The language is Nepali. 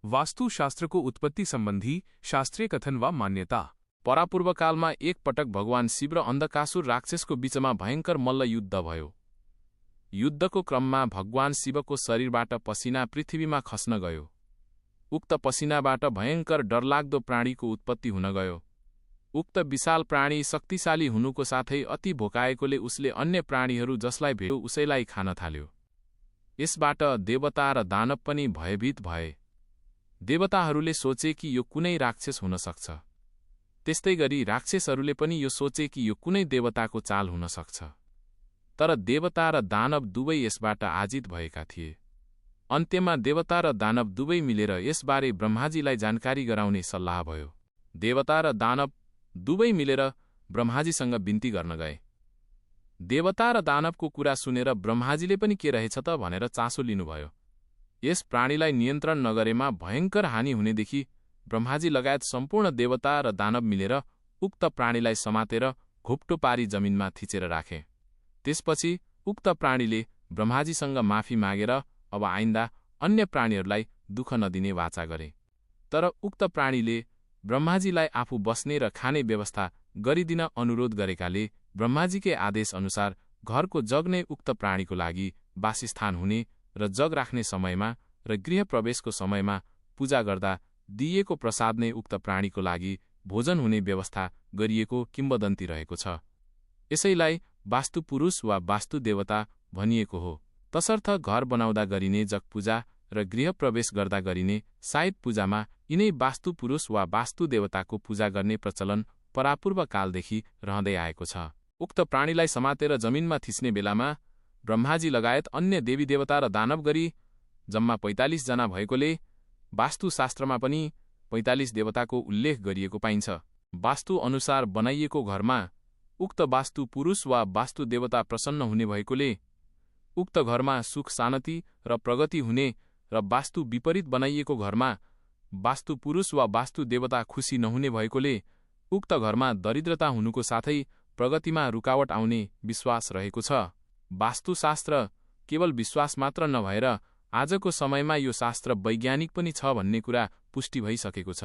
वास्तुशास्त्रको उत्पत्ति सम्बन्धी शास्त्रीय कथन वा मान्यता। परापूर्व कालमा एक पटक भगवान शिव र अन्धकासुर राक्षसको बीचमा भयंकर मल्ल युद्ध भयो। युद्धको क्रममा भगवान शिवको शरीरबाट पसिना पृथ्वीमा खस्न गयो। उक्त पसिनाबाट भयंकर डरलाग्दो प्राणीको उत्पत्ति हुन गयो। उक्त विशाल प्राणी शक्तिशाली हुनुको साथै अति भोकाएकोले उसले अन्य प्राणीहरू जसलाई भेट्यो उसैलाई खान थाल्यो। यसबाट देवता र दानव पनि भयभीत भए। देवताहरूले सोचे कि यो कुनै राक्षस हुन सक्छ। त्यस्तै गरी राक्षसहरूले पनि यो सोचे कि यो कुनै देवताको चाल हुन सक्छ। तर देवता र दानव दुवै यसबाट आजित भएका थिए। अन्त्यमा देवता र दानव दुवै मिलेर यसबारे ब्रह्माजीलाई जानकारी गराउने सल्लाह भयो। देवता र दानव दुवै मिलेर ब्रह्माजीसँग बिन्ती गर्न गए। देवता र दानवको कुरा सुनेर ब्रह्माजीले पनि के रहेछ त भनेर चासो लिनुभयो। यस प्राणीलाई नियन्त्रण नगरेमा भयंकर हानि हुनेदेखि ब्रह्माजी लगायत सम्पूर्ण देवता र दानव मिलेर उक्त प्राणीलाई समातेर घोप्टो पारी जमिनमा थिचेर राखे। त्यसपछि उक्त प्राणीले ब्रह्माजीसँग माफी मागेर अब आइन्दा अन्य प्राणीहरूलाई दुःख नदिने वाचा गरे। तर उक्त प्राणीले ब्रह्माजीलाई आफू बस्ने र खाने व्यवस्था गरिदिन अनुरोध गरेकाले ब्रह्माजीकै आदेश अनुसार घरको जग नै उक्त प्राणीको लागि वासस्थान हुने र जग राख्ने समयमा र गृह प्रवेशको समयमा पूजा गर्दा दिइएको प्रसाद नै उक्त प्राणीको लागि भोजन हुने व्यवस्था गरिएको किम्वदन्ती रहेको छ। यसैलाई वास्तुपुरुष वा वास्तुदेवता भनिएको हो। तसर्थ घर बनाउँदा गरिने जग पूजा र गृह प्रवेश गर्दा गरिने साइत पूजामा यिनै वास्तुपुरुष वा वास्तुदेवताको पूजा गर्ने प्रचलन परापूर्व कालदेखि रहँदै आएको छ। उक्त प्राणीलाई समातेर जमिनमा थिच्ने बेलामा ब्रह्माजी लगायत अन्य देवी देवता र दानव गरी जम्मा 45 जना भएकोले वास्तुशास्त्रमा पनि 45 देवताको उल्लेख गरिएको पाइन्छ। वास्तु अनुसार बनाइएको घरमा उक्त वास्तु पुरुष वा वास्तु देवता प्रसन्न हुने भएकोले उक्त घरमा सुख शान्ति र प्रगति हुने र वास्तु विपरीत बनाइएको घरमा वास्तु पुरुष वा वास्तु देवता खुसी नहुने भएकोले उक्त घरमा दरिद्रता हुनुको साथै प्रगतिमा रुकावट आउने विश्वास रहेको छ। वास्तुशास्त्र केवल विश्वास मात्र नभएर आजको समयमा यो शास्त्र वैज्ञानिक पनि छ भन्ने कुरा पुष्टि भइसकेको छ।